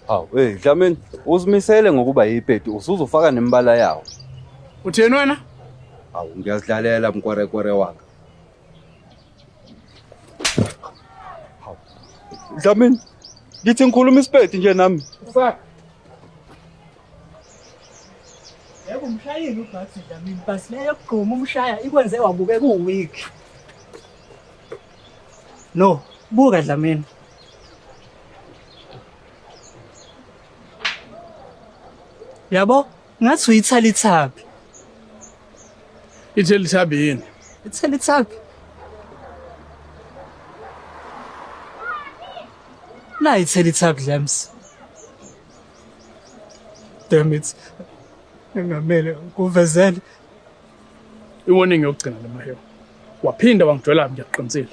Hawu, hey Dlamini, uzimisele ngokuba yipeti, usuzofaka nemibala yawo. Utheni wena? Hawu, ngiyazidlalela mkwerekwere waka. Hawu. Dlamini, ngithi ngikhuluma isipeti nje nami. Fuck. Yebo umshayile uBucks Dlamini but le yokugquma umshaya ikwenze wabukeka uweak. No, buka Dlamini. Yabo, ngathi uyithalithaphi. Ithelithabi yini? Ithelithaphi. La ithelithaphi Dlams. Damn it. Engamele kuvezele. I-warning yokugcina le Mahewu. Waphinda wangijwayela ngiyakuqinisile.